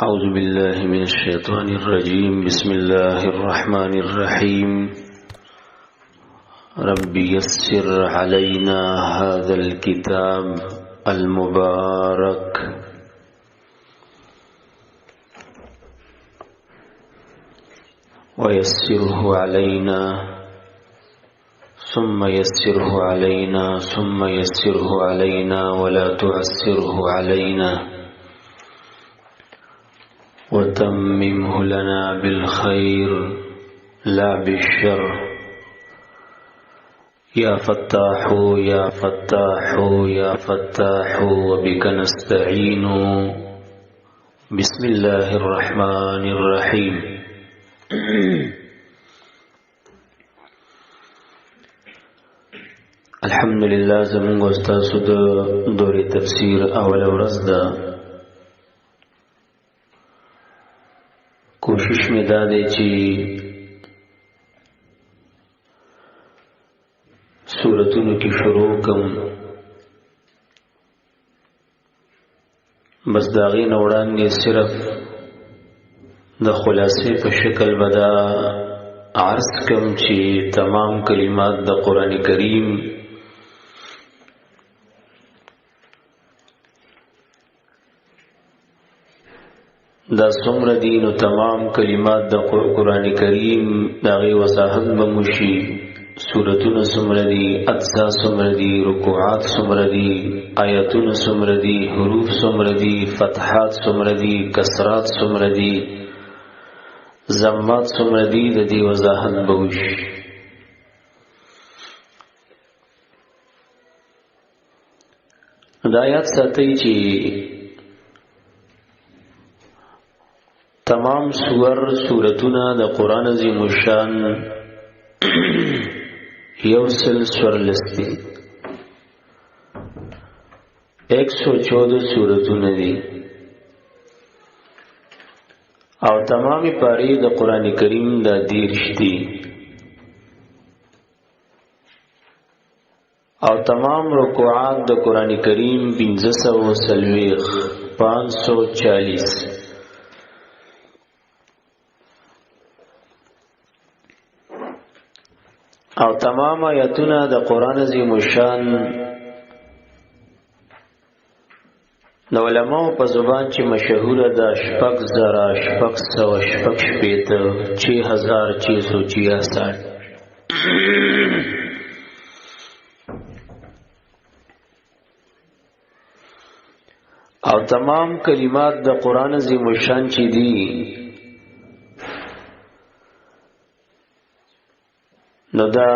أعوذ بالله من الشيطان الرجيم. بسم الله الرحمن الرحيم. رب يسر علينا هذا الكتاب المبارك ويسره علينا ثم يسره علينا ثم يسره علينا ولا تعسره علينا وتممه لنا بالخير لا بالشر. يا فتاح يا فتاح يا فتاح وبك نستعين. بسم الله الرحمن الرحيم. الحمد لله زمونږ استاد د دورې تفسیر اول ورځ ده. کوشش مې دا دی چې سورتونو کې شروع کوم، بس د هغې نه وړاندې صرف د خلاصې په شکل به دا عرض کوم چې تمام کلمات د قرآن کریم دا څومره دي، نو تمام کلمات د قرآن کریم د هغې وضاحت به مو شي. سورتونه څومره دي، اجزا څومره دي، رکوعات څومره دي، آیتونه څومره دي، حروف څومره دي، فتحات څومره دي، کسرات څومره دي، ضمات څومره دي، د دې وضاحت به وشي. دا آیات ساتئ چې تمام سور سورتونه د قرآن عظیم الشان 114 دي، 114 سورتونه دي، او تمامې پارې د قرآن کریم د 30 دي، او تمام رکوعات د قرآن کریم 540 540. او تمام آیتونه د قرآن عظیم الشان د علماو په زبان چې مشهوره ده 6666 6666. او تمام کلمات د قرآن عظیم الشان چې دي نو دا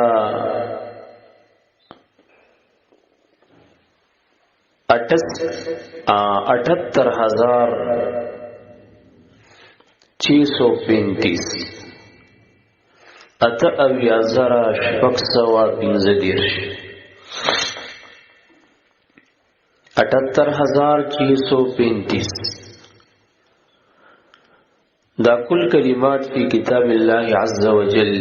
78635 78635 78635. دا کل کلمات فی کتاب الله عز وجل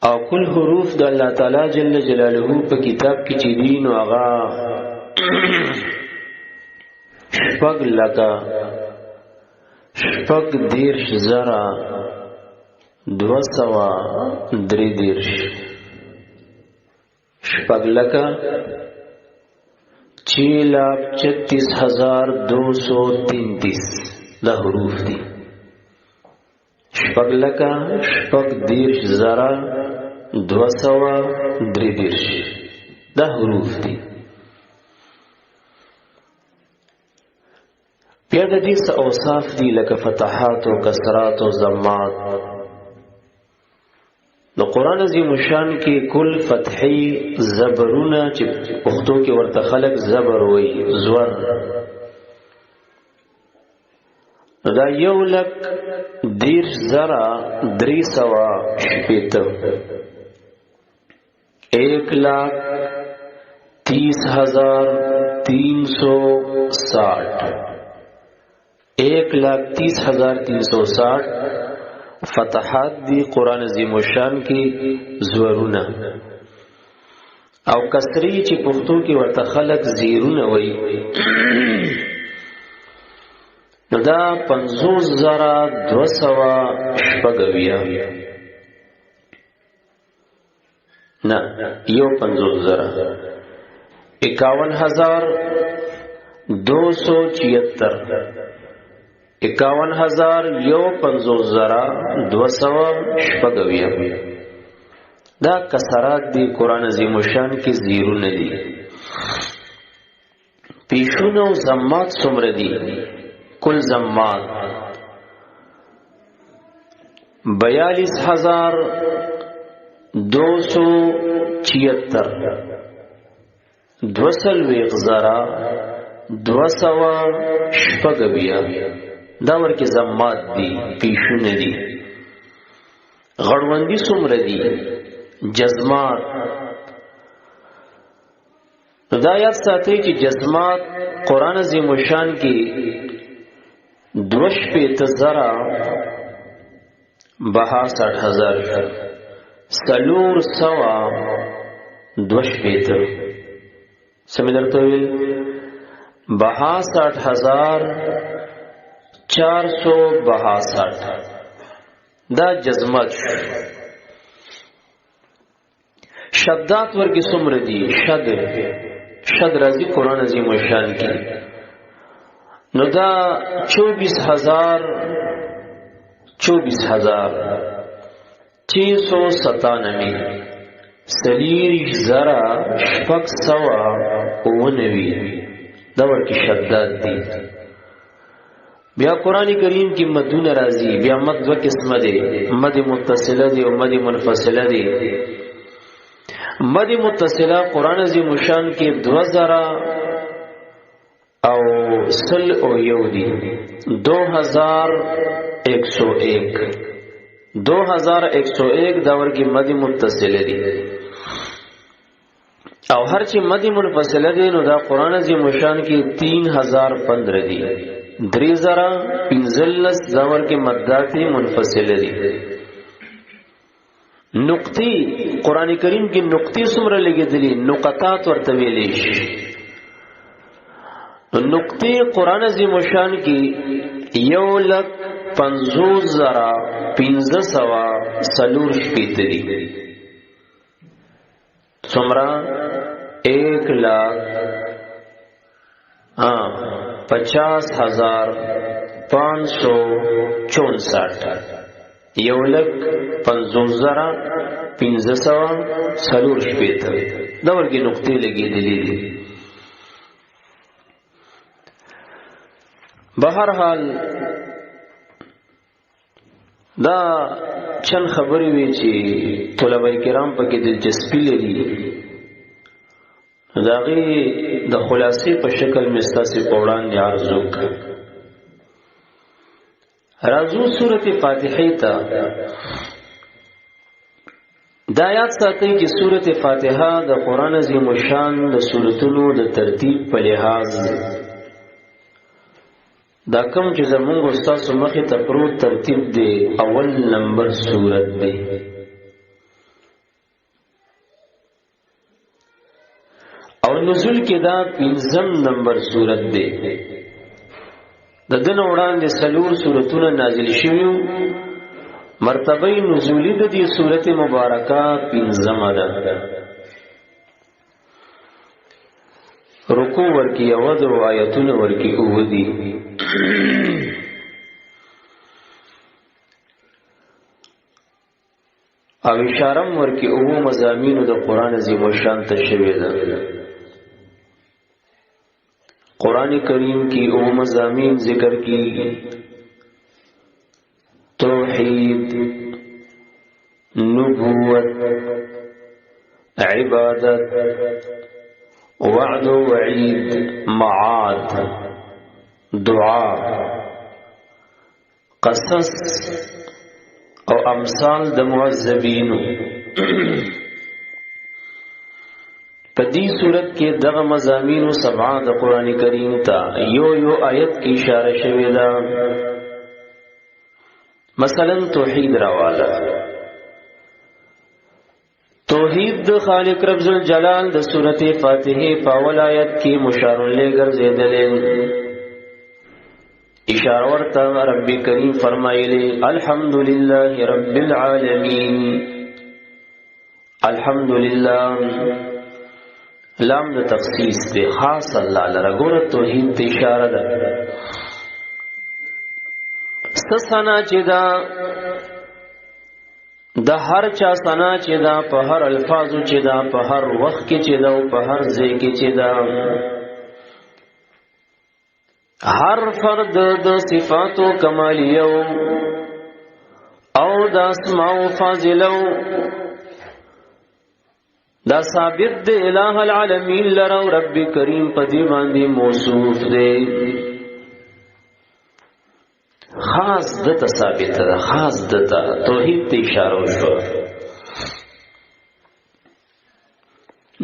او کل حروف د الله تعالی جل جلاله په کتاب کې چې دي نو هغه شپږ لکه 36,233 شپږ لکه 6,36,233 دا حروف دي. شپږ لکه 36,233 دا حروف دي. بیا د دې څه اوصاف دي لکه فتحات او کسرات او ضمات. د قرآن عظیم الشان کې کل فتحي زبرونه چې پښتو کې ورته خلک زبر وایي، زور، دا 1,30,360 1,30,360 1,30,360 فتحات دی قرآن عظیم الشان کې زورونه. او کسری چې پښتو کې ورته خلک زیرونه وایي، نو دا 50276، نه، یو 50 زره، 51276، 5105276. دا کسرات دی، قرآن عظیم شان کې زیرونه دي. پیشونه او زمات څومره دي؟ کل زمات 42276، 42276. دا ورکه زمات دي، پیشونه دي. غړوندي څومره دي؟ جزمات. نو دا یاد ساتئ چې جزمات قرآن عظیم شان کې 62620، 462. سمې درته ویل؟ 62462، دا جزمات شو. شدات ورکی څومره دي؟ شد، شد راځي قرآن عظیم شان کې، نو دا 24000، 24697، 64697، دا ورکی شدات دي. بیا قرآن کریم کې مدونه راځي. بیا مد دوه قسمه دي، مد متصله دي او مد منفصله دي. مد متصله قرآن عظیم شان کې 2101 دي، 2101، 2101 دا ورکی مد متصله دي. او هر چې مد منفصله دي، نو دا قرآن عظیم شان کې 3015 دي، 3015، دا ورکی مدات منفصله دي. نقطې، قران کریم کې نقطې څومره لګېدلې؟ نقطات ورته ویلې شي. نقطې قران عظیم شان کې 150,564 دي. څومره؟ 150,564، 150,564، دا ورګي نقطې لګېدلې دي. بهرحال دا چند خبرې وی چې طلبه کرام پکې دلچسپي لري، دا غي د خلاصې په شکل مې ستاسو په وړاندې عرض وکړ. راځو سورته فاتحه ته. دا یاد ساتئ چې سورته فاتحه د قران عظیم شان د سورتونو د ترتیب په لحاظ، دا کوم چې زمونږ استاد مخې ته پروت ترتیب دی، اول نمبر سورت دی. او نزول کې دا پنځم نمبر سورت دی. د دن وړاندې څلور سورتونه نازل شوي. مرتبه نزولی د دې سورت مبارکه پنځمه ده. رکوع ورکی یو د، آیتونه ورکی او دي. او اشاره ورکی او مزامینو د قران عظیم شان ته شوی ده. قرآن کریم کی او مضامین ذکر کی: توحید، نبوت، عبادت، وعد و وعید، معاد، دعا، قصص او امثال د معذبینو. په دې صورت کې دغه مزامین سبعه د قران کریم ته یو یو آیت کې اشاره شوې ده. مثلا توحید راواله، توحید د خالق رب ذل جلال د سورته فاتحه په اول آیت کې مشار له ګرځیدلې. اشاره ورته رب کریم فرمایلی الحمدلله رب العالمین. الحمدلله لام د تخصیص دی، خاص الله لره. ګوره توحید ته اشاره ده. سنا چې دا د هر چا سنا چې دا په هر الفاظو چې دا په هر وخت کې چې دا او په هر ځای کې چې دا هر فرد د صفاتو کمالیو او د اسماء فاضلو دا ثابت دی الہ العالمین لره او رب کریم په دی باندې موصوف دی. خاص دته ثابت ده، خاص دته توحید ته اشاره وشوه.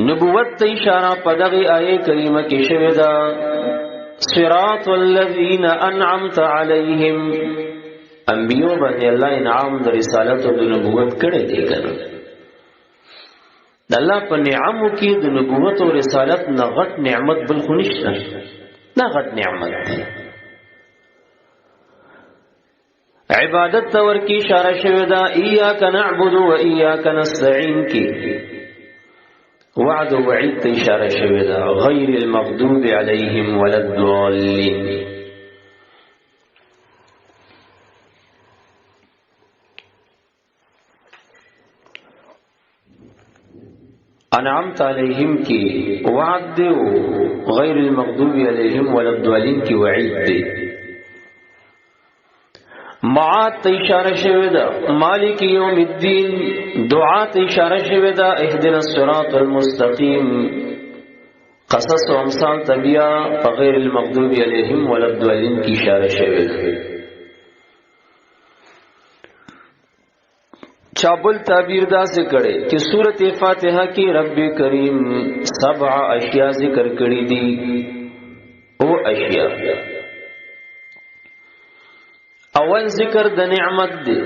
نبوت ته اشاره په دغه آیه کریمه کې شوې ده، صراط الذین انعمت علیهم. انبیو باندې الله انعام د رسالت او د نبوت کړی دی کنه. د الله په نعمو کې د نبوت او رسالت نه غټ نعمت بل خو نشته، دا غټ نعمت دی. عبادت ته ورکی اشاره شوې ده، ایاک نعبد و ایاک نستعین کې وعد او وعید ته اشاره شوې ده، غیر المغضوب علیهم ولا الضالین. انعمت علیهم کی وعد دی او غیر المغضوب علیهم ولا الضالین کی وعید دی. معاد ته اشاره شوې ده، مالک یوم الدین. دعا ته اشاره شوې ده، اهدنا الصراط المستقیم. قصص او امثال ته بیا په غیر المغضوب علیهم ولا الضالین کی اشاره شوې ده. چابل تعبیر دا سے کړي چې سورته فاتحه کې رب کریم سبع اشیاء ذکر کړي دي. او اشیاء اول ذکر د نعمت دی،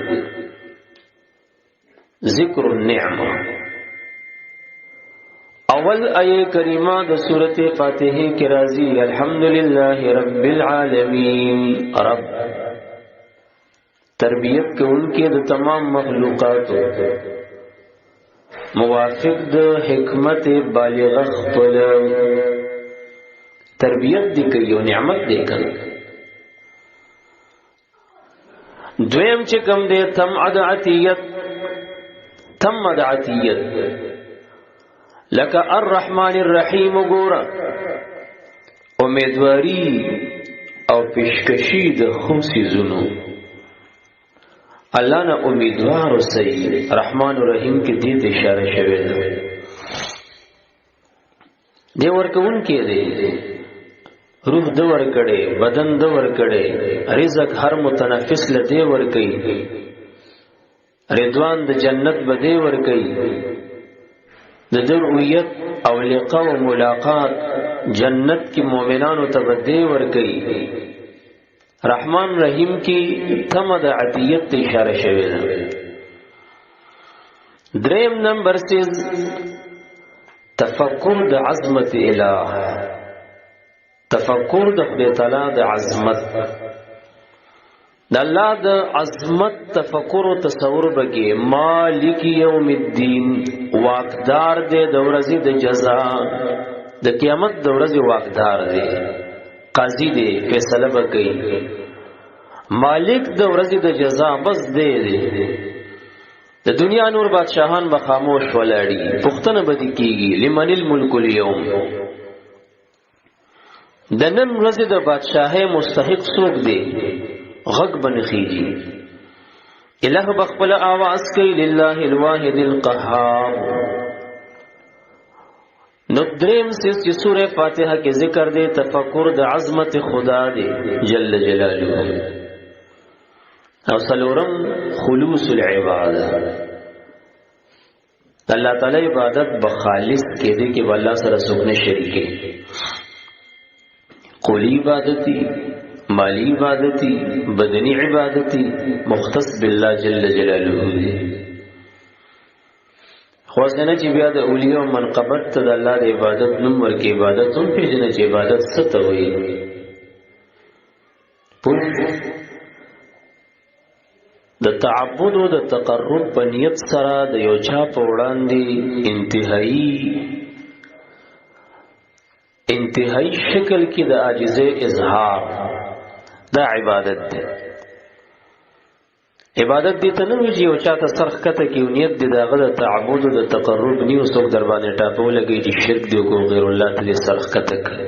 ذکر النعمه. اول آیه کریمه د سورته فاتحه کې راځي، الحمدلله رب العالمین. رب تربیت کوونکی د تمام مخلوقاتو، موافق د حکمت بالغه خپل تربیت دی کوي او نعمت دی کوي. دویم چې کوم دی تم عدعتیت، تم عدعتیت لکه الرحمن الرحیم. ګوره امیدواری او پیشکشی د خو سیزونو، الله نه امیدوار اوسئ. رحمان الرحیم کې دې ته اشاره شوې ده. دی ورکون کې دی، روح د ورکړي، بدن د ورکړي، رزق هر متنفس له دی ورکړي، رضوان د جنت به دی ورکړي، د درؤیت او لقاء او ملاقات جنت کې مؤمنانو ته به دی ورکړي. رحمان رحیم کی تم د عطیت ته اشاره شوې ده. دریم نمبر سیز تفکر د عظمت الہ، تفکر د خدای تعالی د عظمت، د الله د عظمت تفکر او تصور بګي. مالک یوم الدین، واقدار دی د ورځې د جزا، د قیامت د ورځې واقدار دی، قاضي دی، فیصله به کوي. مالک د ورځې د جزا بس دی دی. د دنیا نور بادشاهان به خاموش ولاړي، پوښتنه به دي کیږي لمن الملک اليوم، د نن ورځې د بادشاهۍ مستحق څوک دی؟ غږ به نه خیږي. الہ به خپل آواز کوي، لله الواحد القهار. نو دریم سیس چې سوره فاتحه کې ذکر دی تفکر د عظمت خدا دی جل جلاله. او څلورم خلوص العباده، الله تعالی عبادت به خالص کې دی کې الله سره څوک نه شریکي. قولی عبادتي، مالی عبادتي، بدني عبادتي مختص بالله جل جلاله دی. خو څنګه چې بیا د اولیاء منقبت ته د الله د عبادت نوم ورکې، عبادت هم پېژنه چې عبادت څه ته وایي. پوه د تعبد او د تقرب په نیت سره د یو چا په وړاندې انتهایی شکل کې د عاجزۍ اظهار، دا عبادت دی. عبادت دې ته نه وي چې یو چاته سر ښکته کړي او نیت دې د هغه د تعبد او د تقرب نی، او څوک در باندې ټاپه ولګوي چې شرک دی وکړو، غیر الله ته دې سر ښکته کړي.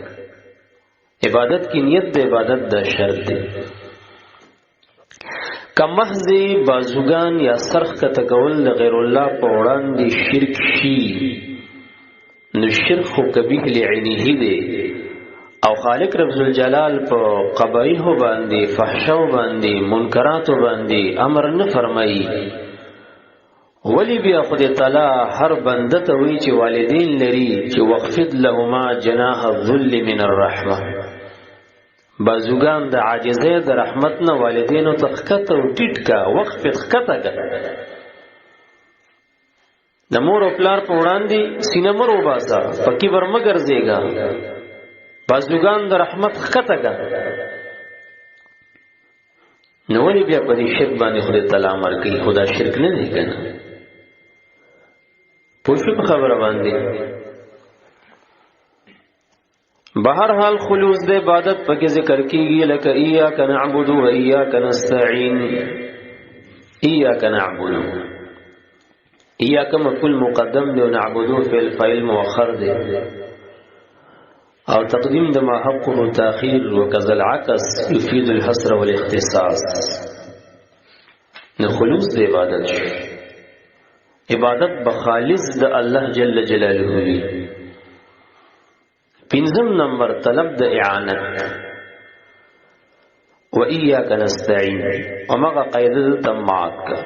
عبادت کې نیت د عبادت د شرط دی. که محض بازوګان یا سر ښکته کول د غیر الله په وړاندې شرک شي، نو شرک خو کبیح لعینه دی، او خالق رب ذوالجلال په قبایح باندې، فحشاو باندې، منکراتو باندې امر نه فرمایي. ولی بیا خدای تعالی هر بنده ته وی چې والدین لري چې وخفض لهما جناح الذل من الرحمه، بازوګان د عاجزۍ د رحمت نه والدینو ته ښکته او ټیټ کا، وخفض ښکته کا. د مور او پلار په وړاندې سینه مه روباسه، په کبر مه ګرځېږه، بازوګان د رحمت ښکته کا. نو ولې بیا په دې شرک باندې خدای تعالی امر کوي؟ خدا شرک نه دی که نه؟ پوه شو په خبره باندې؟ بهر حال خلوص د عبادت پکې ذکر کیږي، لکه ایاک نعبد و ایاک نستعین. ایاک نعبد، ایاک مفعول مقدم دی، او نعبد فعل فاعل مؤخر دی، او تقدیم د ما حقه تاخير وکذا العکس يفيد الحصر والاختصاص. نو خلوص د عبادت شو، عبادت بخالص د الله جل جلاله وی. پنځم نمبر طلب د اعانت، و ایاک نستعین، او مغه قاعده د تمات کا،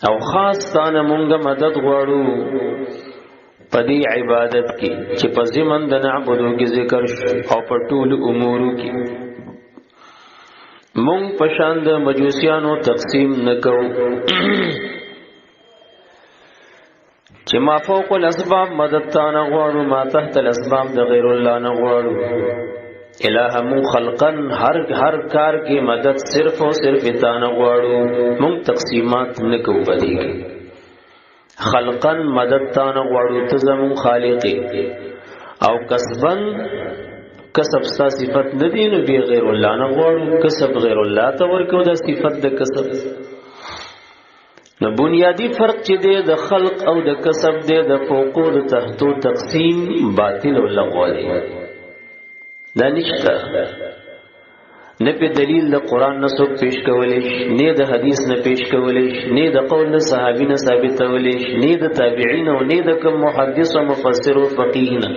او خاص تانه مونږه مدد غواړو په دې عبادت کې چې په زمن د نعبدو کې ذکر شو، او په ټول امورو کې مونږ په شان د مجوسیانو تقسیم نکو چې ما فوق الاسباب مدد تا نه غواړو، ما تحت الاسباب د غیر الله نه غواړو. الہ مون خلقا هر هر کار کې مدد صرف او صرف تا نه غواړو، مونږ تقسیمات نکو پدې کې. خلقا مدد تا نه غواړو، ته زمون خالق، او کسبا کسب ستا صفت نه دی، نو بیا غیر الله نه غواړو، کسب غیر الله ته ورکو دا صفت د کسب. نو بنیادی فرق چې دی د خلق او د کسب دی، د فوق او د تحتو تقسیم باطل او لغو دی، دا نشته. نه په دلیل د قرآن نه څوک پیش کولی شي، نه د حدیث نه پیش کولی شي، نه د قول د صحابي نه ثابتولی شي، نه د تابعین او نه د کوم محدث او مفسر او فقیه نه،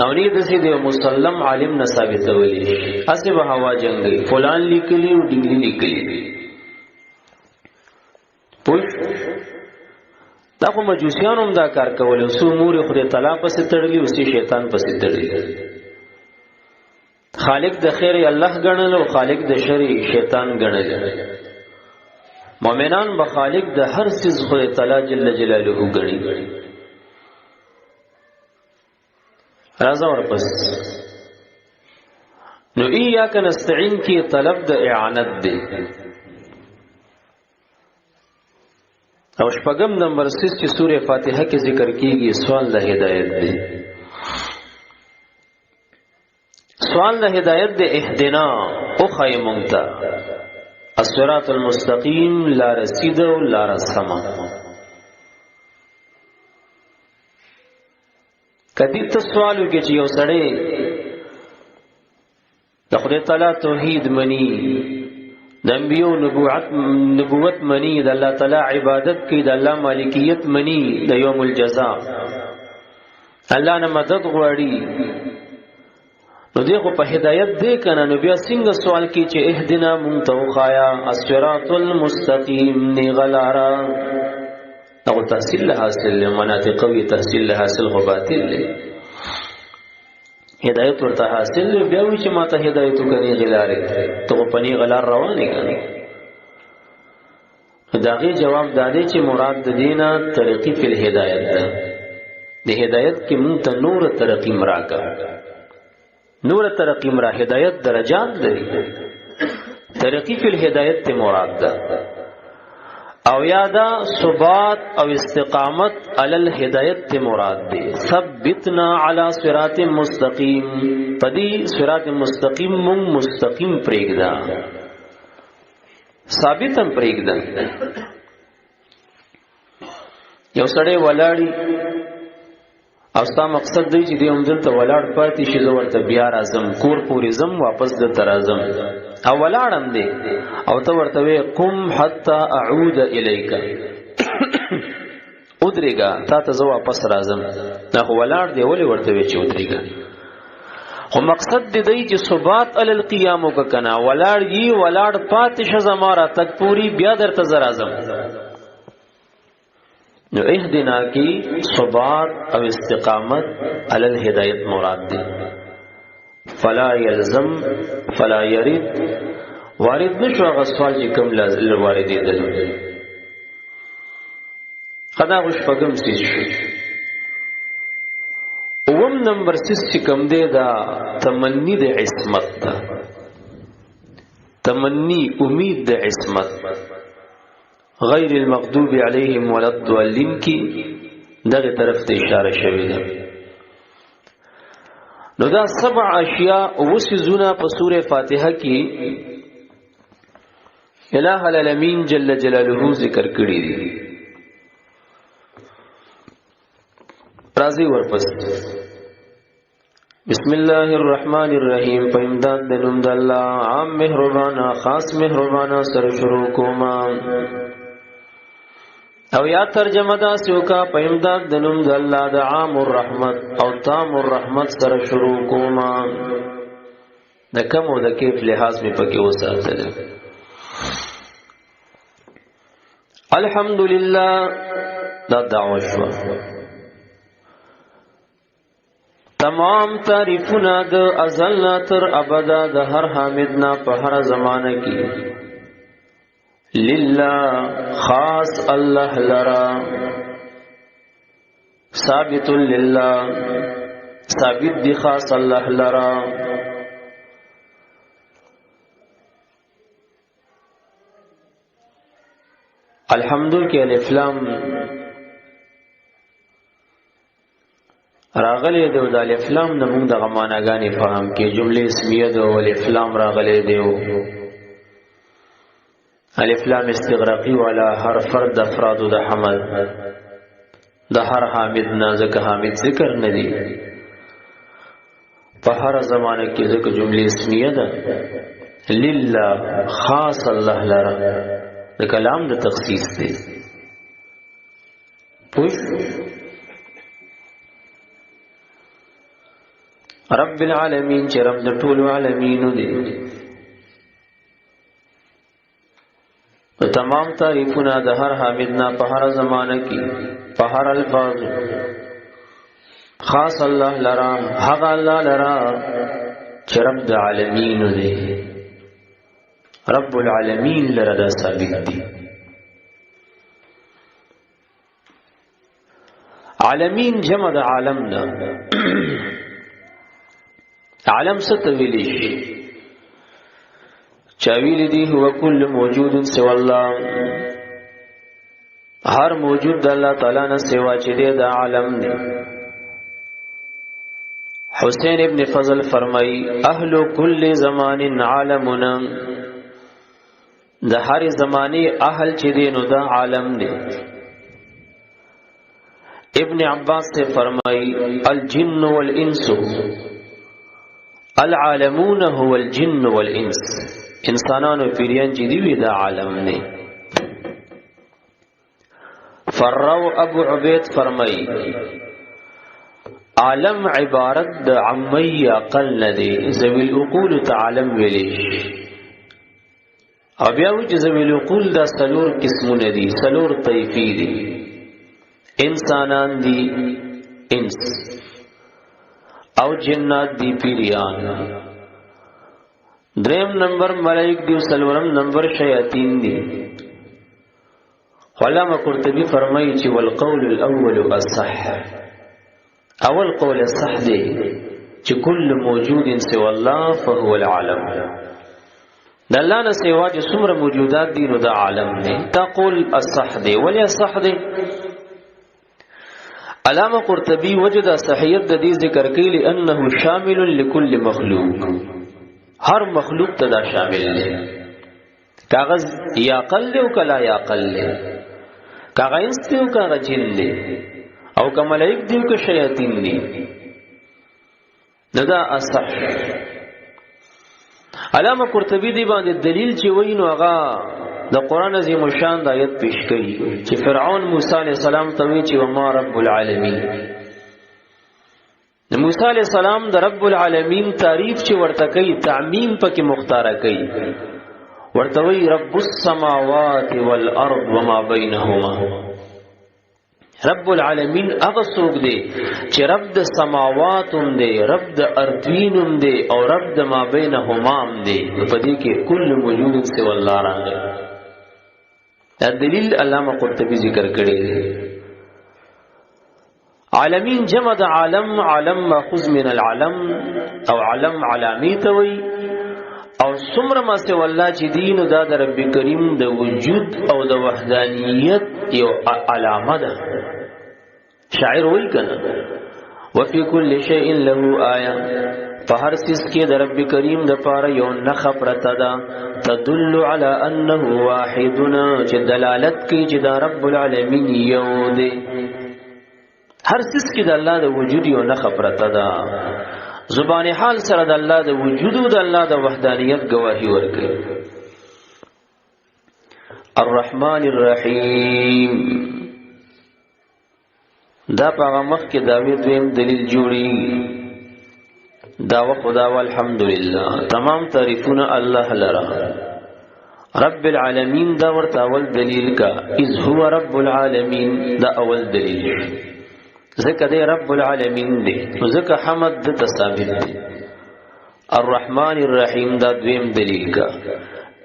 او نه د سې د مسلم عالم نه ثابتولی شي. هسې به هوا جنګوي، فلان لیکلي او ډینګلي لیکلي. پوه دا خو مجوسیانو هم دا کار کول، څو مور خدای تعالی پسې تړلي او څه شیطان پسې تړلي. خالق د خیر الله ګڼل او خالق د شر شیطان ګڼل. مؤمنان به خالق د هر څیز خدای تعالی جل جلاله ګڼي. راځه ورپس. نو ایاک نستعین کې طلب د اعانت دی. او شپږم نمبر سیس چې سوره فاتحه کې ذکر کیږي، سوال د هدایت دی. سوال د هدایت دی، اهدنا او خای مونږ ته الصراط المستقیم، لار سیده او لار سما. کدی ته سوال وکړي چې یو سړی د خدای تعالی توحید مني، د انبیو نبوت مني، د الله تعالی عبادت کوي، د الله مالکیت مني، د یوم الجزا الله نه مدد غواړي، نو دی خو په هدایت دی کنه، نو بیا څنګه سوال کوي چې اهدنا مونږ ته وښایه الصراط المستقیم، نیغه لاره؟ هغه تحصیل له حاصل له مناطقوي تحصیل له حاصل خو باطل دی. هدایت ورته حاصل دی، بیا وی چې ما ته هدایت وکړي نیغې لارې ته، خو په نیغه لار روان یې کنه. د هغې جواب دا دی چې مراد د دې نه ترقي فی الهدایت ده. د هدایت کې مونږ ته نوره ترقي هم راکړه. نور ترقی مرا هدایت درجات لري، ترقی فی الهدایت ته مراد ده. او یادا ثبات او استقامت علی الهدایت ته مراد دی. ثبتنا علی صراط مستقیم، پدی صراط مستقیم مون مستقیم پرېږده، ثابتم پرېږده. یو سړی ولاړی او ستا مقصد دی چې دی هم دلته ولاړ پاتې شي، زه ورته بیا راځم، کور پورې ځم، واپس دلته راځم، او ولاړم دی، او ته ورته وې قم حتی اعود الیک، ودرېږه تا ته زه واپس راځم. دا خو ولاړ دی، ولې ورته وې چې ودرېږه؟ خو مقصد دی دی چې ثبات علی القیام وکنا، ولاړ یي ولاړ پاتې شه زما راتګ پورې، بیا درته زه راځم. نو اهدنا کی ثبات او استقامت علی الهدایت مراد دی. فلا یلزم فلا یرد، وارد نشو هغه سوال چې کوم لازم واردېدل. خدا غوښ پغم سیس شو. اوم نمبر سیس چې کوم دی دا تمنی د عصمت ده، تمنی امید د عصمت. غیر المغضوب علیهم ولا الضالین کی دغه طرف ته اشاره شوې ده. نو دا سبع اشیاء وسیزونه په سوره فاتحه کې الہ العالمین جل جلاله ذکر کړی دي. راځي ورپس بسم الله الرحمن الرحیم، په امداد د نوم د الله عام مهربانا خاص مهربانا سره شروع کوما. او یا ترجمه دا سوکا، په امداد د نوم د الله د عام الرحمت او تام الرحمت سره شروع کوما. د کم او د کیف لحاظ می پکې وساتل. الحمدلله دا دعوه شو. تمام تعریفونه د ازل نه تر ابدا د هر حامد نه په هر زمانه کې لله خاص الله لرا، ثابت لله ثابت دی خاص الله لرا. الحمد کې الف لام راغلی دی، د الف لام نه موږ دغه معناګانې فهم کې جملې اسمیه ده او الف لام راغلی دی. الف لام استغراقی والا هر فرد افراد د حمد د هر حامد نه، ځکه حامد ذکر نه دی په هر زمانه کې، ځکه جملې اسمیه ده. لله خاص الله لره د کلام د تخصیص دی. پوښ رب العالمین چې رب د ټولو عالمینو دی. تمام تعریفونه د هر حامد نه په هر زمانه کې په هر الفاظ خاص الله لرا، هغه الله لرا چې رب د عالمینو دی. رب العالمین لره دا ثابت دی. عالمین جمع د عالم ده. عالم څه ته ویلی شي؟ چا ویلی دی هو کل موجود سوا الله، هر موجود د الله تعالی نه سوا چې دی دا عالم دی. حسین ابن فضل فرمای اهل کل زمان عالمنا، د هر زمانی اهل چې دی نو دا عالم دی. ابن عباس سے فرمائی الجن والانس العالمون هو الجن والانس، انسانانو پیریان چې دی وی دا عالم نه. فرو ابو عبید فرمائی عالم عبارت د عمی عقل نه دی، ذوی العقول تعالم ویلی. او بیا و چې ذوی العقول دا سلور قسمونه دي، سلور طیفی دي. انسانان دي انس، او جنات دي پیریان، دریم نمبر ملائک دي، سلورم نمبر شیاطین دي. علامہ قرطبی فرمایي چې والقول الاول اصح، اول قول صح دی چې کل موجود سوى الله فهو العالم. د الله نه سوا چې څومره موجودات دي نو دا عالم دی. دا قول اصح دی. ولی اصح دی؟ علامه قرطبي وجد صحیت د دې ذکر کوي لانه شامل لكل مخلوق، هر مخلوق ته دا شامل دی. کاغذ یا قل دی او کلا یا قل دی، کاغذ انس دی او کاغذ جن دی، او که ملائک دی او که شیاطین دی. نو دا اصح. علامه قرطبي دی باندې دلیل چې وایي نو هغه د قران عظیم شان د آیت پیش کړي چې فرعون موسی علی السلام ته وی چې وما رب العالمین. د موسی علی السلام د رب العالمین تعریف چې ورته کوي، تعمیم پکې مختاره کوي، ورته وی رب السماوات والارض وما بینهما. رب العالمین هغه څوک دی چې رب د سماوات هم دی، رب د ارضین هم دی، او رب د ما بینهما هم دی. په دې کې کل موجود سوى الله راغی. دا دلیل علامه قرطبي ذکر کړی دی. عالمین جمع د عالم، عالم ماخوذ من العلم، او علم علامی ته وی. او څومره ما سوى الله چې دین دا د رب کریم د وجود او د وحدانیت یو علامه ده. شاعر وی کنه وفي كل شيء له آیه، په هر څیز کې د رب کریم د پاره یو نخ پرته ده، تدل علی انه واحدنا، چې دلالت کوي چې دا رب العالمین یو دی. هر څیز کې د الله د وجود یو نخ پرته ده. زبان حال سره د الله د وجود او د الله د وحدانیت گواهی ورکوي. الرحمن الرحیم، دا په هغه مخ کې داوی دویم دلیل جوړي. دا خدا والحمدلله تمام تعریفونه الله لرا. رب العالمین دا ورته اول دلیل کا، اذ هو رب العالمین، دا اول دلیل ځکه دی رب العالمین دی، ځکه حمد د ثابت دی. الرحمن الرحیم دا دویم دلیل کا،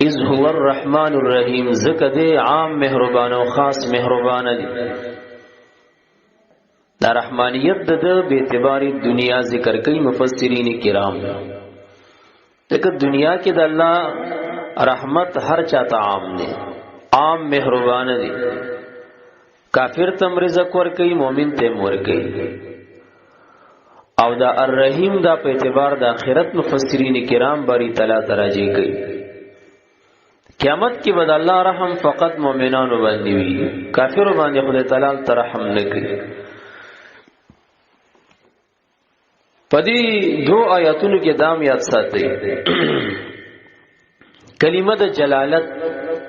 اذ هو الرحمن الرحیم، ځکه دی عام مهربان او خاص مهربان دی. دا رحمانیت د به اعتبار دنیا ذکر کوي مفسرین کرام. دغه دنیا کې د الله رحمت هر چاته عام دی، عام مهربان دی. کافر تم رزق ور کوي، مؤمن تم ور کوي. او دا الرحیم دا په اعتبار د آخرت مفسرین کرام باری تعالی تراجی کوي. قیامت کې به د الله رحم فقط مؤمنانو باندې وي، کافرو باندې خدای تعالی ترحم نه کوي. پدې دو آیاتونو کې دام یاد ساتئ، کلمه د جلالت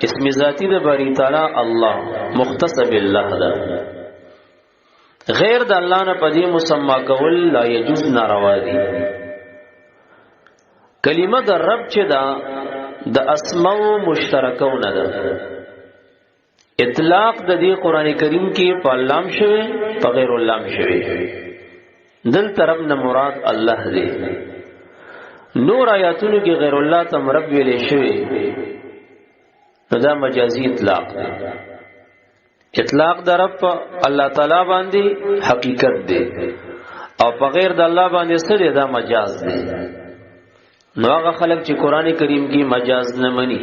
اسم ذاتی د باری تعالی الله مختص بالله ده، غیر د الله نه پدې مسما کول لا یجوز، ناروا دي. کلمه د رب چې دا د اسماء مشترکو نه ده، اطلاق د دې قران کریم کې په لام شوی، په غیر اللام شوی. دل طرف نه مراد الله دی. نور آیاتونو کې غیر الله تم رب ویلې شوی، نو دا مجازي اطلاق دی. اطلاق د رب الله تعالی باندې حقیقت دی، او په غیر د الله باندې څه دی، دا مجاز دی. نو هغه خلک چې قران کریم کې مجاز نه مني،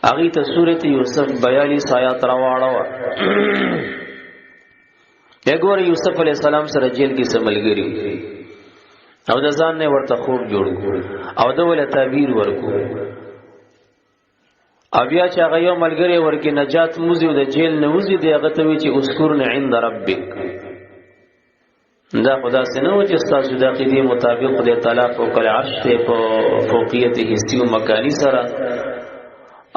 هغه ته سورته یوسف 42 آیات راواړو. دګور یوسف علی السلام سره جیل کې سملګری او د ځان نه ورته خوب جوړ کو او د ول تعبیر ورکو، او بیا چې هغه یو ملګری ورکې نجات موزي او د جیل نه وځي، دی هغه ته وی چې اذکرن عند ربک. دا خدا سينو چې تاسو د عقیدې مطابق خدای تعالی فوق العرش ته په فوقیت حسی او مکانی سره،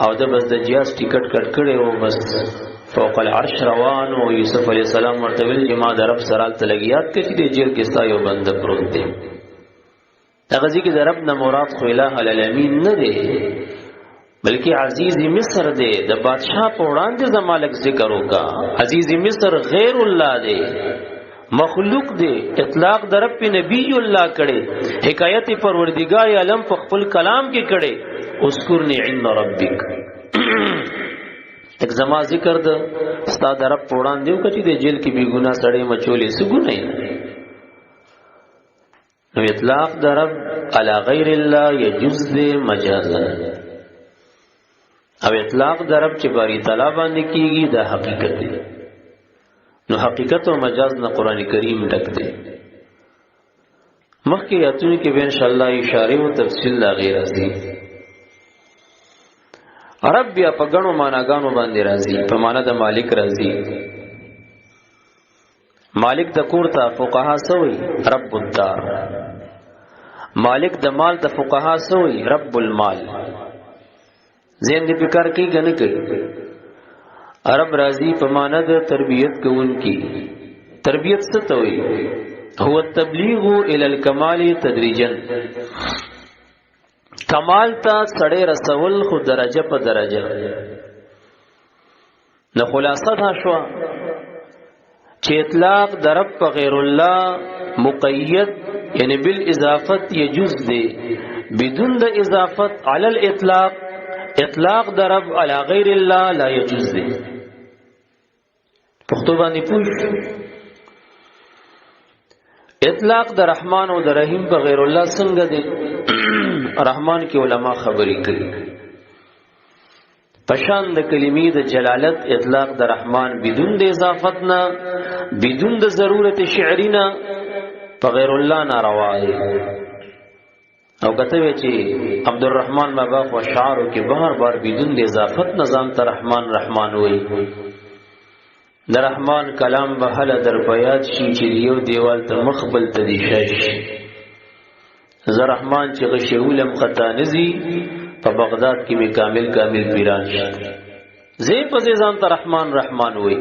او د بس د جیاز ټیکټ کټ کړي او بس فوق العرش روان او یوسف علی السلام ورته ویل چې ما د رب سره ته لګیات کړي چې د جیل کې ستا یو بنده پروت دی. هغه ځکه د رب نه مراد خو الہ العالمین نه دی، بلکې عزیز مصر دی. د بادشاہ په وړاندې زمالک ذکر وکا، عزیز مصر غیر الله دی، مخلوق دی. اطلاق د رب نبی الله کړي، حکایت پروردگار عالم په خپل کلام کې کړي، اذکرنی عند ربک. تک زما ذکر د ستا د رب په وړاندې وکړه چې د جیل کې بی ګناه سړی مچولې څه ګناه. نو اطلاق د رب علی غیر الله یجوز دی مجازا، او اطلاق د رب چې باری تعالی باندې کیږي دا حقیقت دی. نو حقیقت او مجاز نه قران کریم ډک دی. مخکې آیاتونو کې به ان شاء الله اشاره او تفصیل لا غیر راځي. رب بیا په غنو معناګانو باندې راځي، په معنا د مالک راځي. مالک د کور ته فقها سوی رب الدار، مالک د مال ته فقها سوی رب المال. زین دې فکر کوي کنه کوي؟ عرب راضی په معنا د تربیت کوونکی. تربیت څه ته وایي؟ هو التبلیغ الى الكمال تدریجا. کمال ته سړی رسول خو درجه په درجه. نو خلاصه دا شو چې اطلاق د رب په غیر الله مقید یعنی بالاضافت یجوز دی، بدون د اضافت علی الاطلاق اطلاق د رب علی غیر الله لا یجوز دی. پښتو باندې پوښ اطلاق د رحمان او د رحیم په غیر الله څنګه دی؟ رحمان کې علما خبرې کوي. پشان د کلمې د جلالت اطلاق د رحمان بدون د اضافت نه، بدون د ضرورت شعری نه په غیر الله ناروا دی. او کته وی چې عبدالرحمن بابا خو شعرو کې بار بار بدون د اضافت نظام ته رحمان رحمان وای. د رحمان کلام به هله در پیاد شي چې یو دیوال ته مخ بل ته دی شي. زه رحمان چې غشولم خطا نزي، په بغداد کې می کامل کامل پیران شي. زه په ځان ته رحمان رحمان وای.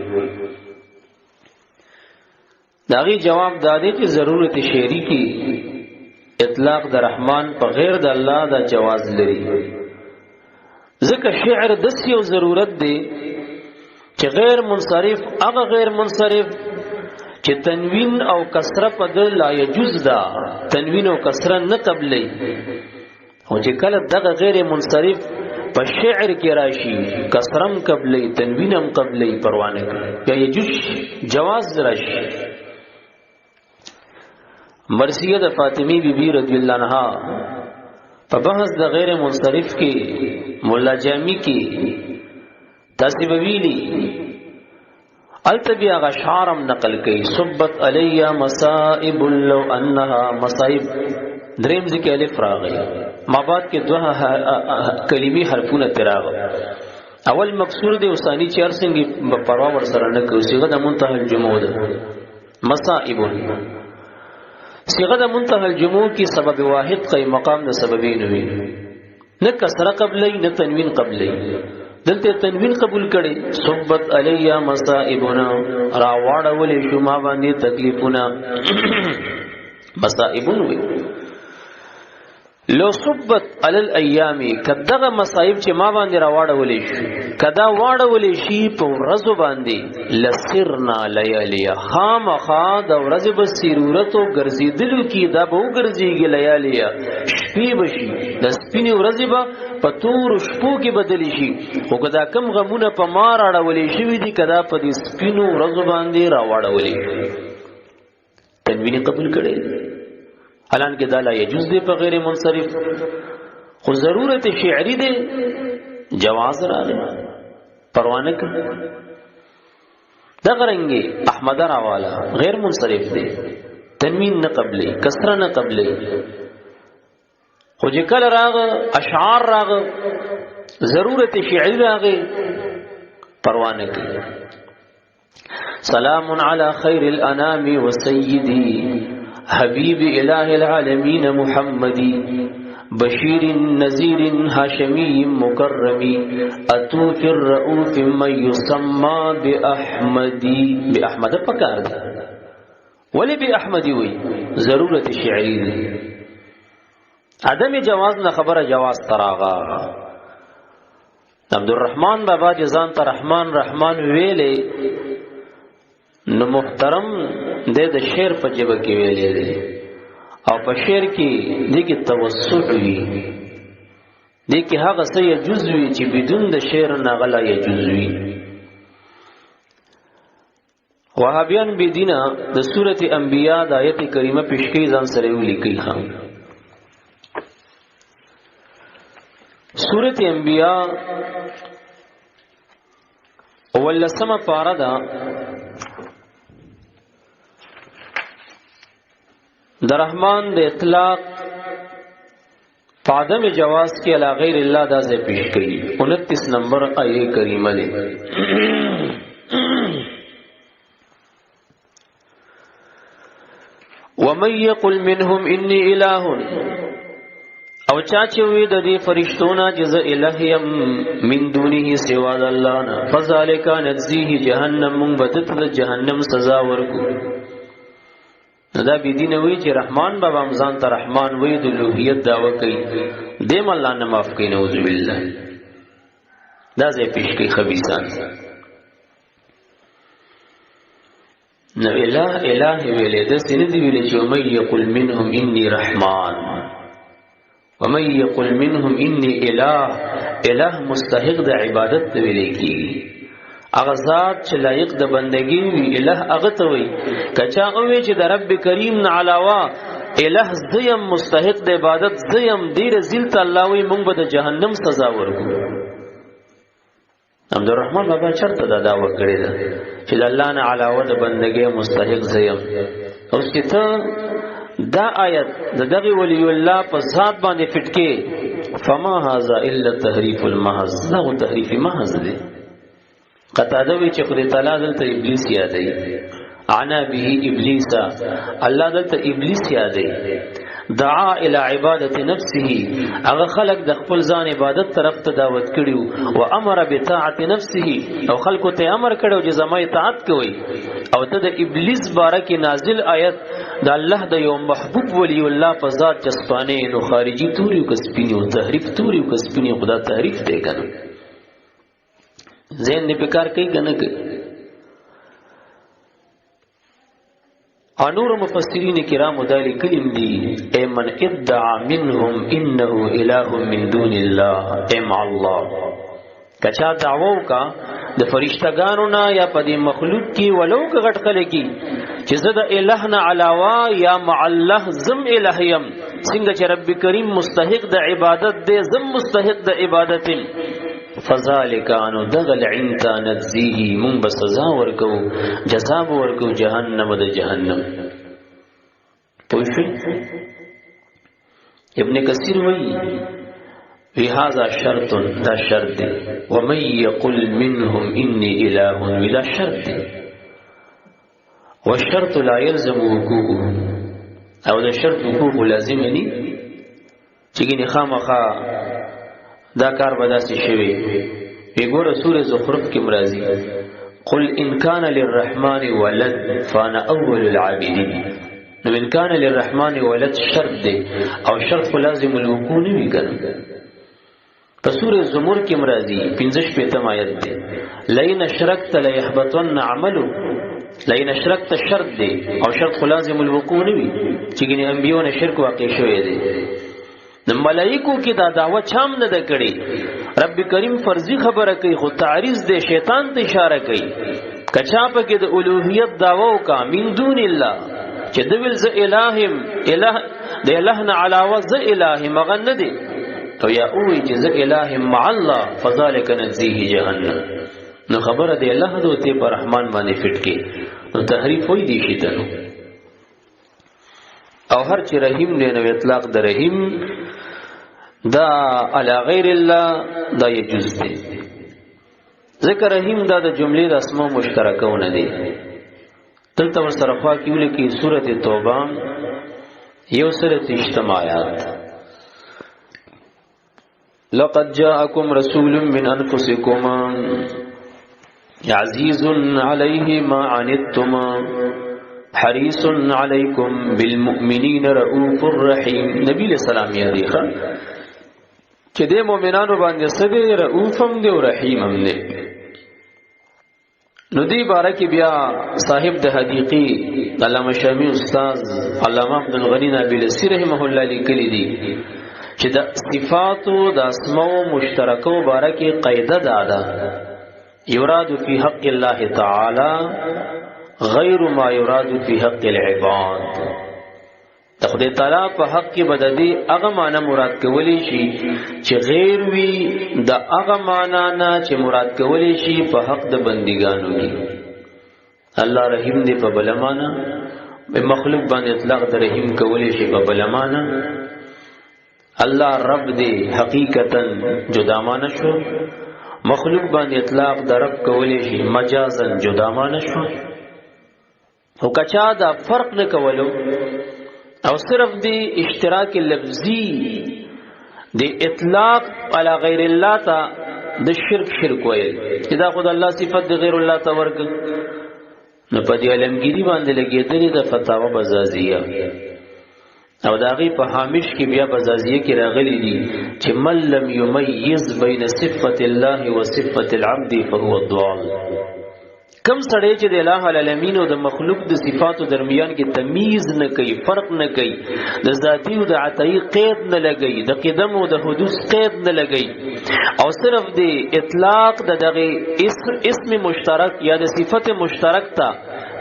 داغي جواب دادی چې ضرورت شعری کې اطلاق د رحمان په غیر د الله دا جواز لري، ځکه شعر د یو ضرورت دی چې غیر منصرف، هغه غیر منصرف چې تنوین او کسره په د لا یجوز ده، تنوین او کسره نه قبلې. او چې کله دغه غیر منصرف په شعر کې راشي، کسرم قبلې، تنوینم قبلې، پروانه کوي یا یجوز جواز راشي. مرثیه د فاطمی بی بی رضی الله عنها په بحث د غیر منصرف کې مولا جامی کې تاسو به ویلي، الته بیا غشارم نقل کړي، صبت علی مصائب لو انها مصائب. دریم ځکه الف راغی، ما بعد کې دوه کلمې حرفونه تراغ. اول مکسور دی او ثانی چار څنګه پروا ور سره نه کوي. صيغه د منتهى الجموع ده، مصائب صيغه د منتهى الجموع کې سبب واحد قي مقام د سببین وي، نه کسره قبلې نه تنوین قبلې. دلته تنوین قبول کړي، صبت علی مصائبنا، را واړولې شو ما باندې تکلیفونه. مصائبون وي لو صبت علی الایام، کدغه مصائب چې ما باندې راواړولې شي، کدا واړولې شي په ورځو باندې، لسرنا لیالیا، خامخا د ورځې به سرورت او ګرځېدلو کې دا به وګرځيږي لیالیا، شپې به شي، د سپینې ورځې به په تورو شپو کې بدل شي. خو کدا کم غمونه په ما راړولې شوي دي، کدا په دې سپینو ورځو باندې راواړولې شي، تنوین قبول کړي. حالانکه دا لا یجوز دی په غیر منصرف، خو ضرورت شعری دی، جواز راغی، پروانه کړ. دغه رنګي احمد راواله غیر منصرف دی، تنوین نه قبلې، کسره نه قبلې. خو چې کله راغ اشعار راغ، ضرورت شعری راغی، پروانه کړ. سلام علی خیر الانام وسیدی حبیب الہ العالمین محمدی بشیر نذیر ہاشمی مکرمی اتوف الرؤوف من یسمى باحمدی. باحمد پکار دی، ولی باحمدی وی ضرورت شعری دی. عدم جواز نه خبره جواز تراغا. عبدالرحمن بابا چې ځان ته رحمان رحمان ویلې، نو محترم د د شعر په جبه کې ویلې دی، او په شعر کې دې کې توسع وي، دې کې هغه څه یجوز وي چې بدون د شعر نه غلا یجوز وي. وهابیان بی دینه د سورت انبیاء د آیت کریمه پیشکی ځان سره ولیکي خام. سورت انبیاء اولسمه پاره ده، د رحمان د اطلاق په عدم جواز کې علی غیر الله دا ځای پیش کړي. 29 نمبر آیه کریمه ده. ومن يقل منهم اني اله، او چا چې وی د دې فرشتو نه چې زه الہ یم، من دونه سوا د الله نه، فذلک نجزیه جهنم، مونږ به د جهنم سزا ورکو. دا بی دین وی چې رحمان بابا ځان ته رحمان وی، د لوهیت داوا کوي، دیم الله نه معاف کوي، نعوذ بالله. دا ځای پیش کوي خبيثان. نو الہ الہ ویلې د سینې دی ویلې چې ومن یقل منهم انی رحمان ومن یقل منهم انی الہ. الہ مستحق د عبادت ته ویلې کیږي، هغه ذات چې لایق د بندگی وي الہ هغه ته وي. کچا وی چې د رب کریم نه علاوه الہ زیم، مستحق د عبادت زیم، دیر ذلت الله وی مونږ به د جهنم سزا ورکو. عبدالرحمن بابا چرته دا دعوه کړې ده چې د الله نه علاوه د بندګۍ مستحق زیم؟ اوس چې ته دا آیت د دغه ولی الله په ذات باندې فټ کې، فما هذا الا تحریف المحض، دا تحریف محض دی. قتاده وی چې خدای تعالی دلته ابلیس یادوي، عنا به ابلیس، الله دلته ابلیس یادوي. دعا الى عبادت نفسه، هغه خلق د خپل ځان عبادت طرف ته دعوت کړیو، او امر بطاعت نفسه، او خلکو ته امر کړو چې زما اطاعت کوي. او ته د ابلیس باره کې نازل آیت د الله د یو محبوب ولی الله په ذات چسپانه، نو خارجي توري او کسپینی او تحریف توري او کسپینی، خدا تحریف دی کنه. ذهن دې پکار کوي کنه کوي؟ انور مفسرین کرام دا لیکلیم دي، ای من ادعا منهم انه اله من دون الله ام الله، کچا دعوو کا د فرشتګانو نه یا په دې مخلوق کې ولو که غټ خلک کی چې زه د الہ نه علاوه یا مع الله زم الہ یم، څنګه چې رب کریم مستحق د عبادت دی زم مستحق د عبادت، فذالک انو دغل عنتا نجزیه، مونږ به سزا ورکو، جزا به ورکو جهنم د جهنم. پوه شئ؟ ابن کثیر وایي وی هذا شرط، دا شرط دی. ومن يقل منهم اني اله، ولا شرط دی، والشرط لا يلزم وقوعه، او د شرط وقوع لازم نه چې ګنې خامخا دا کار به داسې شوی وی. ګوره سورې زخرف کې مرضی، قل ان كان للرحمن ولد فانا اول العابدين. نو ان كان للرحمن ولد شرط دی، او شرط خو لازم الوقوع نه وي کنه. په سورې زمر کې مرضی 15 پتم آیت دی، لئن اشرکت ليحبطن عملك، لئن اشرکت شرط دی، او شرط خو لازم الوقوع نه وي چې ګنې انبیو نه شرک واقع شوی دی. د ملائکو کې دا دعوه چام نه ده کړې، رب کریم فرضي خبره کوي، خو تعریض دی شیطان ته اشاره کوي. کچا په کې د الوهیت دعوه وکا من دون الله، چې د ویل ز الہم، الہ د الہ نه علاوه ز الہ مغن نه دی، او یا اوی چې ز الہ مع الله فذلک نجزیه جهنم. نو خبره دی الله دوته پر رحمان باندې فټ کې، نو تحریف وای دی شي تنو. او هر چې رحیم دی نو اطلاق د رحیم دا علی غیر الله دا یجوز دی، ځکه رحیم دا د جملې د اسماء مشترکونه دی. دلته ورسره خوا کې ولیکي سورة توبه یو سره اجتماعات، لقد جاءكم رسول من انفسكم عزيز عليه ما عنتم حریص علیکم بالمؤمنین رؤوف الرحیم. نبی علیہ السلام یې دی چې د مؤمنانو باندې سده رؤوف هم دی او رحیم هم دی. نو دی باره کې بیا صاحب د حدیقی علامه شامی استاد علامه عبد الغنی نابلسی رحمه الله لیکلی دی چې د صفاتو د اسماء مشترکو باره کې قاعده دا ده، یراد فی حق الله تعالی غیر ما یراد فی حق العباد. د خدای تعالی په حق کې به د دې هغه معنی مراد کولی شي چې غیر وي د هغه معنی نه چې مراد کولی شي په حق د بندګانو کې. الله رحیم دی په بل معنی، مخلوق باندې اطلاق د رحیم کولی شي په بل معنی. الله رب دی حقیقتا جدا معنی شو، مخلوق باندې اطلاق د رب کولی شي مجازا جدا معنی شو. او کچا دا فرق نه کولو او صرف دی اشتراک لفظی دی اطلاق علی غیر الله تا د شرک شرک ویل چې دا خود الله صفت د غیر الله ته ورک، نو په دې علمګيري باندې لګېدلې د فتاوا بزازیه او د هغې په هامش کې بیا بزازیه کې راغلي دي چې من لم یمیز بین صفت الله و صفت العبد فهو الضال. کم سړی چې د الٰه العالمین او د مخلوق د صفاتو درمیان کې تمیز نه کوي، فرق نه کوي، د ذاتی او د عطائی قید نه لګي، د قدم او د حدوث قید نه لګي، او صرف د اطلاق د دغه اسم مشترک یا د صفت مشترک ته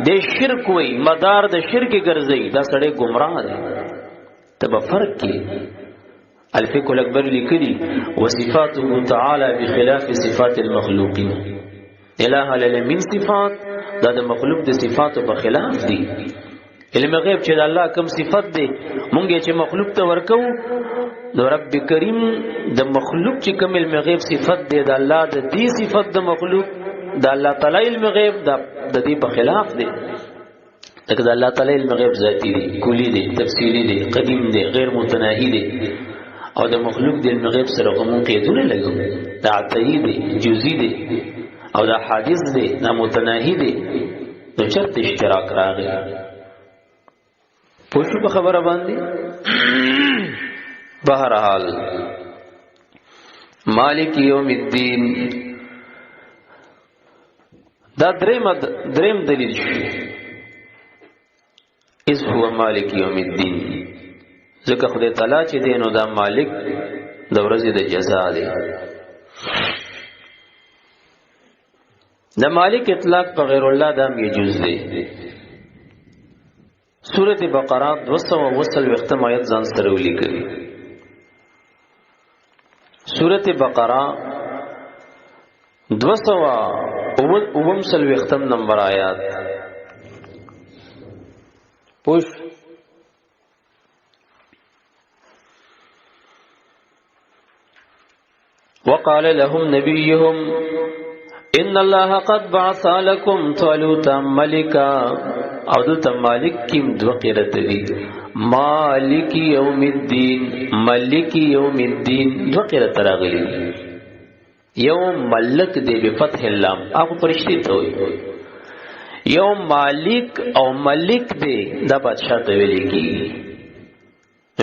د شرک وي، مدار د شرک ګرځي، دا سړی گمراه دی. ته به فرق کې الفقه الاکبر لیکلی وصفاته تعالی بخلاف صفات المخلوقین. الہ العالمین صفات دا د مخلوق د صفاتو په خلاف دي. علم غیب چې د الله کوم صفت دی مونږ چې مخلوق ته ورکو، نو رب کریم د مخلوق چې کوم علم غیب صفت دی د الله د دې صفت د مخلوق د الله تعالی علم غیب د دې په خلاف دی. لکه د الله تعالی علم غیب ذاتی دی، کلی دی، تفصیلی دی، قدیم دی، غیر متناهی دی، او د مخلوق د علم غیب سره کوم قیدونه لګو، دا عطایی دی، جزئی دی، او دا حادث دی، دا متناهی دی، نو چرته اشتراک راغی؟ پوه شو په خبره باندې؟ بهرحال مالک یوم الدین دا دریم دلیل شو. اذ هو مالک یوم الدین، ځکه خدای تعالی چې دی نو دا مالک د ورځې د جزا دی. د مالک اطلاق په غیر الله دا هم یجوز دی. سورة بقره 240 آیت ځان سره ولیکئ. سورة بقره 240 نمبر آیات. پوش وقال لهم نبيهم ان الله قد بعث لكم طالوت ملكا. او دلته مالک کیم دو قرات دي، مالک یوم الدین، ملک یوم الدین، دو قرات راغلي. یو ملک دی بفتح اللام، هغه فرشتي ته وایي. یو مالک او ملک دی دا بادشاہ ته ویل کیږي.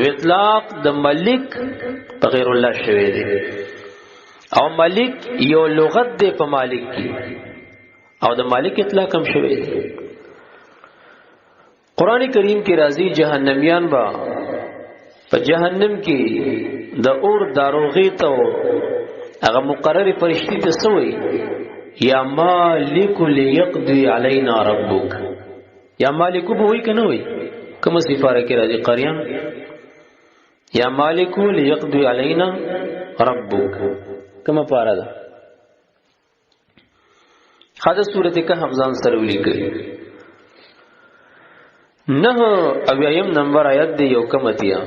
اطلاق د ملک په غیر الله شوی دی، او ملک یو لغت دی په مالک کې، او د مالک اطلاق هم شوی دی. قرآن کریم کې راځي جهنميان با په جهنم کې د اور داروغې ته هغه مقرر فرشتي ته سوی، یا مالک لیقضی علینا ربک. یا مالک به وای کنه وای، کومه سفاره کې راځي قریان، یا مالک لیقضی علینا ربک، کومه پارا ده؟ خاصه سورته کهف ځان سره ولیکئ. 79 نمبر آیت دی، یو کمتیا.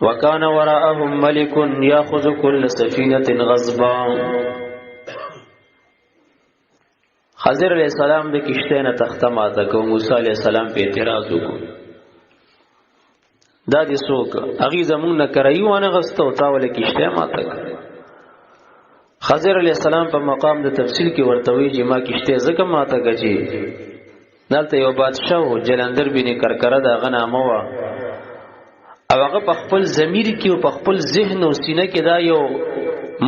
وکان وراءهم ملک یاخذ كل سفینه غصبا. خضر علیہ السلام د کشته نه تخته ماته کو، موسی علیہ السلام په اعتراض وکړ، دا دې څوک هغه زمونږ نه کرایي وانه غسته او تا ولې کشته ماته کړ؟ خضر علیہ السلام په مقام د تفصیل کې ورته وی چې ما کشته ځکه ماته کړه چې دلته یو بادشاہ و، جلندر بن کرکره د هغه نامه وه، او هغه په خپل ضمیر کې او په خپل ذهن او سینه کې دا یو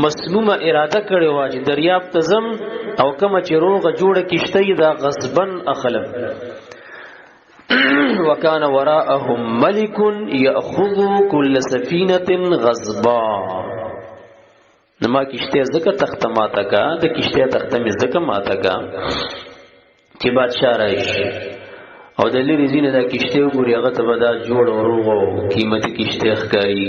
مسمومه اراده کړې وه چې دریاب ته ځم او کومه چې روغه جوړه کشته یې دا غصبا اخلم. وکان وراءهم ملک یأخذ كل سفینة غصبا. نو ما کشته زکه تخته ماته کا، د کشته تخته مې زکه ماته کا چې بادشاہ راشي او د لرې ځینې دا کشته وګوري، هغه ته به دا جوړ او روغ او قیمتي کشته ښکاري.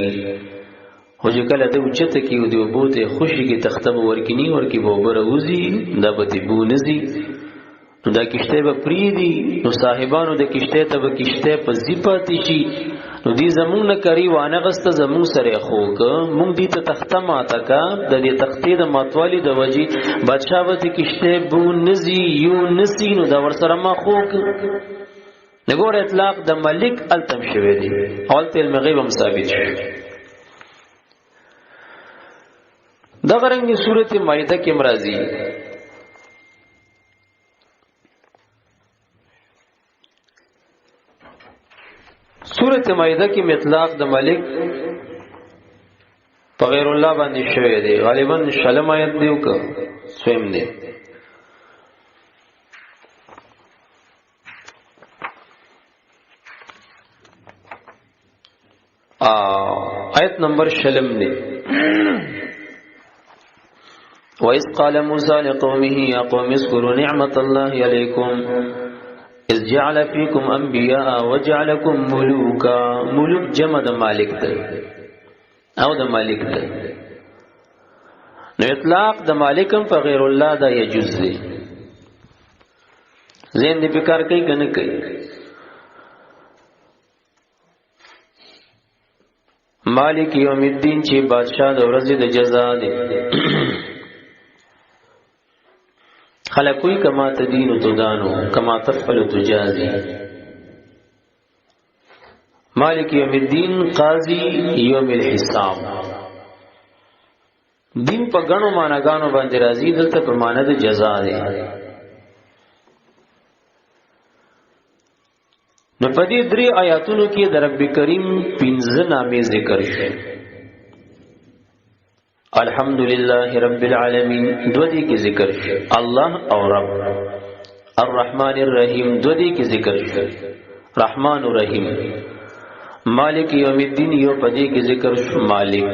خو چې کله د اوچته کې او د اوبو ته خوشي کې تخته به ورکې نی ورکې به اوبه راوځي، دا به ترې بو نه ځي، نو دا کشته به پریدي. نو صاحبانو د کشته ته به کشته په زی پاتې شي. نو دی زمونږ نه کری وانه غسته، زمونږ سره خوک مونږ دی ته تخته ماته کا. د دې تختې د ماتوالي د وجې بادشاہ به کشته بو نزي یو نسی، نو دا ور سره ما خوک. نګور اطلاق د ملک التم شوی دی، اول علم غیب هم ثابت شوی. دغه رنګ سورته مائده کې مرাজি، سورت مائده کې مطلق د ملک په غیر الله باندې شوی دی، غالبا شلم آیت دی او که سویم دی. آیت نمبر شلم دی. وَإِذْ قَالَ مُوسَى لِقَوْمِهِ يَا قَوْمِ اذْكُرُوا نِعْمَةَ اللَّهِ عَلَيْكُمْ اذ جعل فيكم انبياء وجعلكم ملوكا. ملوک جمع د مالک دی او د مالک دی، نو اطلاق د مالکم په غیر الله دا یجوز دی. زین دی فکر کوي کنه کوي؟ مالک یوم الدین چې بادشاہ د ورځې د جزا دی. خلقوی کما تدین تدانو کما تفعل تجازی. مالک یوم الدین قاضی یوم الحساب. دین په غنو معناګانو باندې راځي، دلته په معنا د جزا دی. نو په دې درې آیاتونو کې د رب کریم پنځه نامې ذکر شوه. الحمدلله رب العالمین دو دې کې ذکر شو، الله او رب. الرحمن الرحیم دو دې کې ذکر شو، رحمان الرحیم. مالک یوم الدین یو پدې کې ذکر شو، مالک.